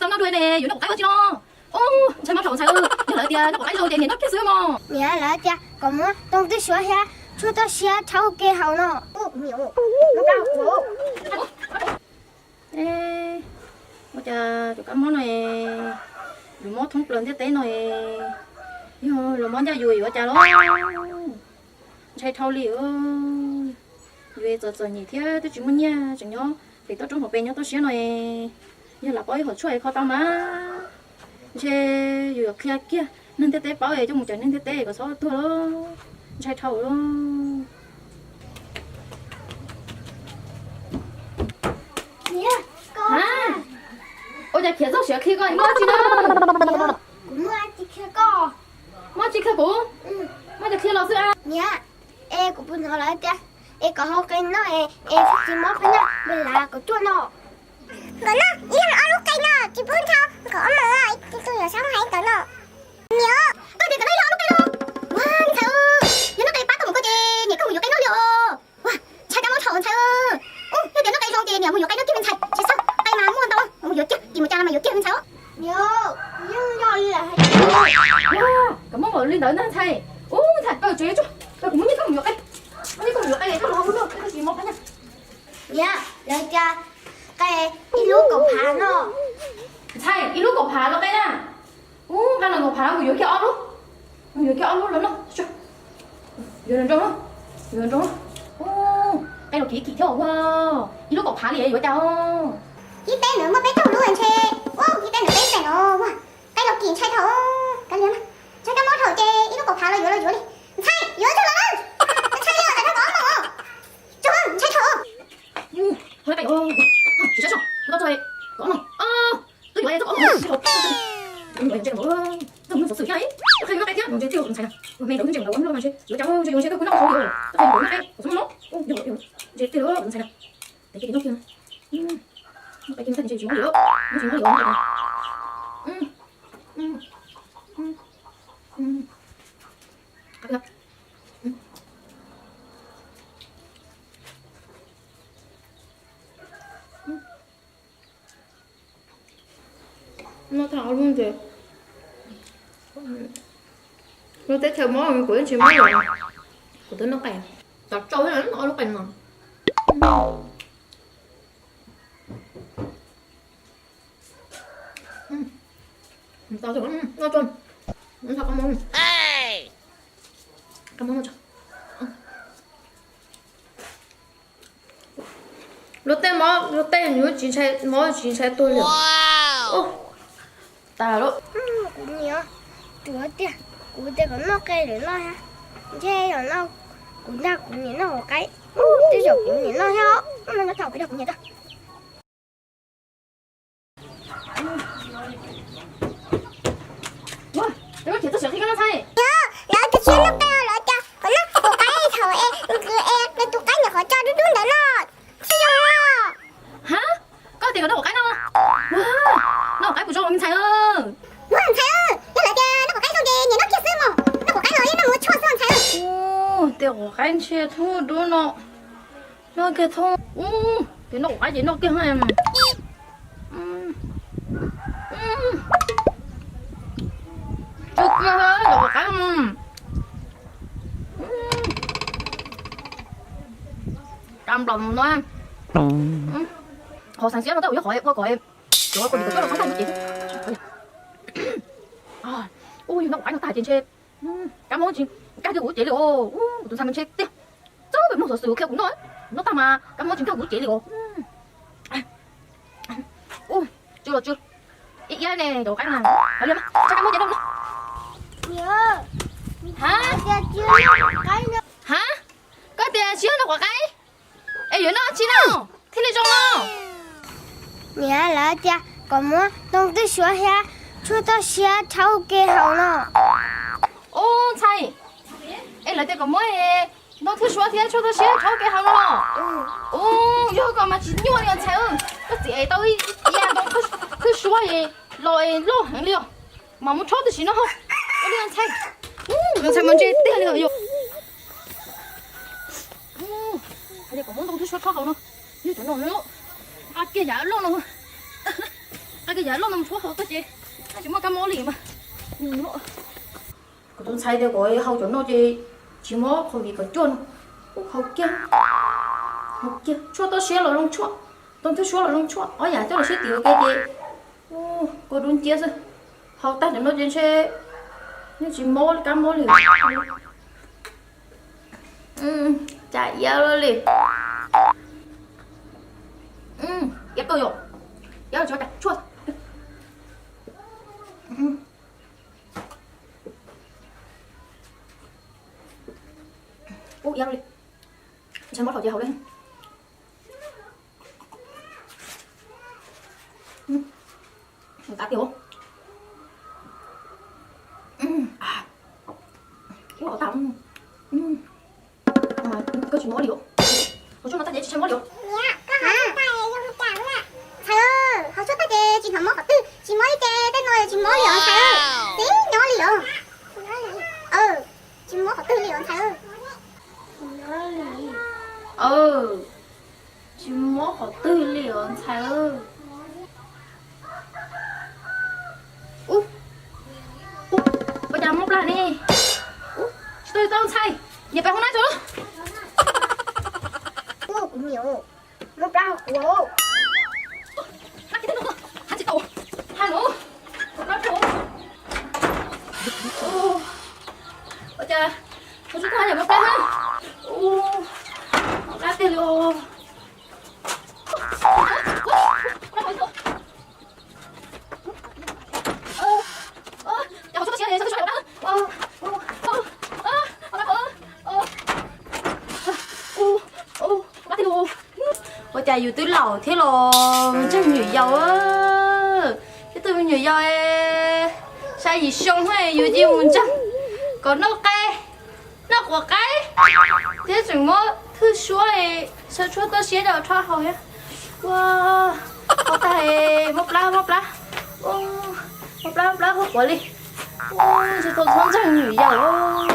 Noj dua ne, yuav noj qaib ua tsi no? Ub, ntshai mob dhau ntxhais, yog lawv tias noj qaib zoo ces niam nyob kiag xwb mog. Niam, lawv tias kom muab tooj twb suav thiab tshuaj toj siab rhaub ua ke haus no. Ua cas cov kab mob no es yuav mob thoob plaws ntiaj teb no es, yog los mob ncaj yus yuav cas los? Ntshai dhau li. Yus txom txom nyem thiab twb tsis muaj nyiaj, tseem nyob pem toj roob hauv pes nyob toj siab no es, yog lam paub ib hom tshuaj es kho tau mas. Ntshe yus yuav qhia kiag neeg ntiaj teb paub es coj mus cawm neeg ntiaj teb kom txhob tuag lauj. Ntshai dhau lauj. Ua cas khiav txog siav qhia koj, muaj dab tsi na? Muaj dab tsi qhia kuv? Muaj cas qhia los xwb a. Niam, es kuv pus hnov lawv tias es kom hau qe noj es tsis mob qhov ncauj npes lav kom ruaj no. Kom noj ib leeg ob lub qe no tsis pub nrhau, kom ob moos ib tug yuav sab hais tau no. Niam, koj tias kom noj ib leeg ob lub qe no. Ua ntxhais, yog noj qe pab tau mus koj ces niam koj mus yuav qe noj li os. Ua, ntshai kab mob dhau ntxhais. Ub, yog tias noj qe zoo ces niam mus yuav qe noj kiag me ntxhais, tsis txhob, qe mas muaj ntau, mus yuav kiag, mus cas mas yuav kiag ntxhais. Niam, yeej yog li lawm hais. Kab mob npaum li ntawd ntag ntxhais. Ub ntxhais, koj tsev tso, koj kuv muab nyiaj koj mus yuav qe, muab nyiaj koj mus yuav qe, koj los hauv lub no, koj tsis mob qab ncauj. Niam, lawv tias qe ib lub kaum phav no. Ntxhais, ib lub kaum phav los qe na. Ub, nqa los kaum phav, kuv yuav kiag ob lub. Kuv yuav kiag ob lub los noj. Yuav los nrog, yuav los nrog. Ub, qe los kim kim thiab ua, ib lub kaum phav li yuav cas. Kib teb ntawd muaj peb caug lub ntshe. Ub, kib teb ntawd peb xeem os. Qe los kim ntshai dhau, kav liam, ntshai kab mob dhau ces ib lub kaum phav los yuav los yuav li. Ntxhais, yuav tsuag los, ntshai li os, txawm rau kaum ob moos os. Tsuag, ntshai dhau. Ua, tsis sab soj, tau txog kaum ob moos. Twb yuav txog ob moos, tsis dhau. Ntshai dhau, txog hnub xov xwm thiab, qhia noj qe thiab, ntshai thiab ntxhais na. Me ntawd ntsees lawv ua nplog mas ntshe yuav cas, ntshai yuav ntshai koj kuj noj qhov li, qhia yuav noj qe, kuv txhob noj. Ntshai thiab ntxhais na. Tes kiag tes noj kiag. Noj qe kiag ntxhais ntshai tsis mob li, noj tsis mob li. Noj tag ob lub ntses, lub teb chaws mob kuv yeej tsis mob li. Kuv twb noj qe, tom tsau ob lub qe no. Tau, noj tso, noj tso, kab mob noj tso. Luag tej mob, luag tej nws tsis ntshai mob, tsis ntshai tuag li. Ub, tas lawm. Kuv niam, tuag tiag, kuv tias kom noj qe lawm noj thiab. Ntshe yog no kuv nrog kuv niam noj quav qaib, twb yog kuv niam noj thiab os, no nyob thaum kuv nrog kuv niam tag. Ua, lawv khiav txog siav qhia koj noj ntxhais. Yog, lawv tus tshiab noj qe, lawv tias kom noj quav qaib thaum es, es tus qaib nyuam qhuav tso dub dub ntawd no. Tsis yog. Ha, koj tias kom noj quav qaib no? Ua, noj quav qaib puas zoo ntxhais? Ua ntxhais, yog lawv tias noj quav qaib zoo ces niam noj kiag xwb mog, noj quav qaib los yeej noj mus ua tshuaj xwb ntxhais. Ua, tias quav qaib ntshe thoob dub no. Noj kiag thoob, ub, ces noj quav qaib ces noj kiag. Tsw kiag, noj quav qaib. Cov nplaum no, qhov xeev xiab no tab ua ib qhov ua kom, cov qhov dim kom coj los txhob tag no ces. Ub, yog noj quav qaib no tag ces ntshe kab mob tsis nkag kiag kuv cev li os. Ub, kuv tus ntxhais mas ntshe tiag, txog pem muag xov xwm qhia kuv noj, noj tag mas kab mob tsis nkag kuv cev li os. Ub, tsw los tsw. Ib iab ne, cov quav qaib no, hais li mas tso kab mob cev rau. Ha? Ha? Koj tias tsis yog noj quav qaib, es yuav noj tsi no thiaj li zoo no? Niam, lawv tias kom muab ntoo twb suav thiab tshuaj toj siab rhaub ua ke haus no. Ub, ntxhais, es lawv tias kom muab ntoo twb suav thiab tshuaj toj siab rhaub ua ke haus no los? Ub, yog koj mas tsis nyuaj li os ntxhais. Koj txiav tau ib yam ntoo twb suav los loj heev li os, mas muab rhaub tam sim no haus li os ntxhais. Ntxhais mas ntse tiag li os yom. Hais tias kom muab ntoo twb suav rhaub haus no, yog cov no, nqa kiag yam loj no. Qab kiag yam loj no mus tshuab haus tag ces tsis muaj kab mob li mas. Kuv tus ntxhais tias kom haus cov no ces tsis mob, qhov vim kom cuaj no. Haus kiag, haus kiag, tshuaj toj siab los zoo tshuaj, toj ntuj suab los zoo tshuaj, ob yam coj los sib tim ua ke ces kua dub nciab xwb. Haus tag cov no ces ntshe yeej tsis mob kab mob li. Cas iab li, iab kawg yom, iab tsis tshuaj. Ub, iab li, ntshe mob thaum ces haus li. Qab tiag. Ub, haus tag, koj tsis mob li os. Haus tshuaj no tag ces tsis mob li os. Ntxhais, haus tshuaj tag ces tsis hnov mob qhov twg, tsis mob li ces tej no tsis mob li os ntxhais. Tsis nyob li os. Tsis mob qhov twg li os ntxhais. Tsis mob qhov twg li os ntxhais. Ub, ua cas mob plab ne? Tsis tau tau ntxhais, niam pais hauv na tso. Mob plab, ha tsis tau, ha no, mob plab. Ua cas ua tsuj koj yam mob plab na. Mob plab tiag li os. Ua cas yus twb laus thiab los mus ntseeg me nyuam yaus. Ib tug me nyuam yaus xya yim xyoo yus cia mus ntseeg kom noj qe, noj quav qaib thiab tseem muab thwj suab saw tshuaj toj siab rau rho haus thiab. Ua, haus tag mob plab mob plab, mob plab mob plab huab quav li. Tsis tau txhob ntseeg me nyuam yaus.